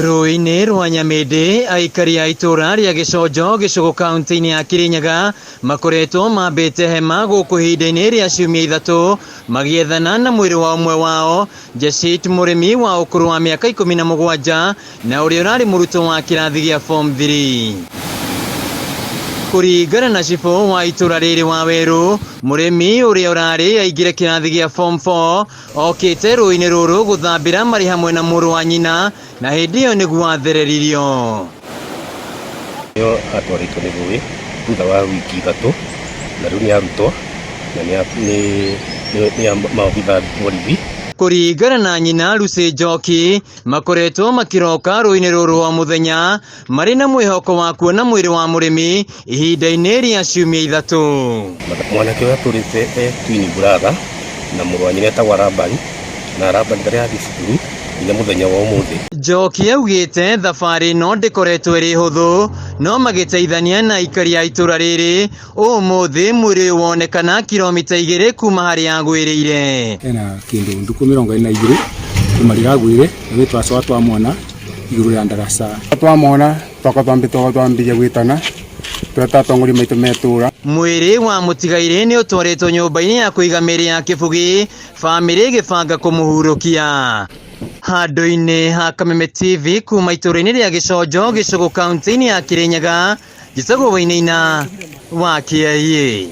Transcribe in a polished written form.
Rũĩ-inĩ rwa Nyamĩndĩ, aikari a itũũra rĩa Gĩconjo, Gĩcũgũ kaunti-inĩ ya Kĩrĩnyaga makoretwo mambĩte hema gũkũ ihinda-inĩ rĩa ciumia ithatũ magĩethana na mwĩrĩ wa ũmwe wao, Jashit Mũrĩmi wa ũkũrũ wa mĩaka 17 na ũrĩa ũrarĩ mũrutwo wa kĩrathi gĩa form 3. Kũringana na cibũ wa itũũra rĩrĩ wa Werũ, Mũrĩmi ũrĩa ũrarĩ aingĩre kĩrathi gĩa form 4 okĩte rũĩ-inĩ rũrũ gũthambĩra marĩ hamwe na mũrũ wa nyina na hĩndĩ ĩyo nĩguo athereririo. Nĩo atwarĩtwo nĩ rũĩ thutha wa wiki ithatũ na rĩu nĩ arutwo na nĩ maobitha borithi. Kũringana na nyina Lucy Njoki, makoretwo makĩroka rũĩ-inĩ rũrũ o mũthenya marĩ na mwĩhoko wa kuona mwĩrĩ wa mũrĩmi ihinda-inĩ rĩa ciumia ithatũ. Mwanake ũyũ atũrĩte e twin brother na mũrũ wa nyina etagwo Arabani na Arabani ndarĩ athiĩ cukuru nginya mũthenya wa ũmũthĩ. Njoki augĩte thabarĩ ĩno ndĩkoretwo ĩrĩ hũthũ no magĩteithania na aikari a itũra rĩrĩ ũmũthĩ mwĩrĩ ũyũ wonekana kilomita 2 kuma harĩa agwĩrĩire. Ena kĩndũ ndukũ 22 kuma rĩrĩa agwĩre na twacoka twamwona igũrũ rĩa ndaraca. Twamwona twaka twambirie gwĩtana tweta atongoria maitũ metũra. Mwĩrĩ wa mũtigairĩ nĩ ũtwarĩtwo nyũmba-inĩ ya kũiga mĩĩrĩ ya Kĩbugi, bamĩrĩ ĩgĩbanga kũmũhurũkia. Handũ-inĩ ha Kameme TV kuma itũũra-inĩ rĩa Gĩconjo, Gĩcũgũ kaunti-inĩ ya Kĩrĩnyaga, njĩtagwo Wainaina wa Kĩaiyĩ.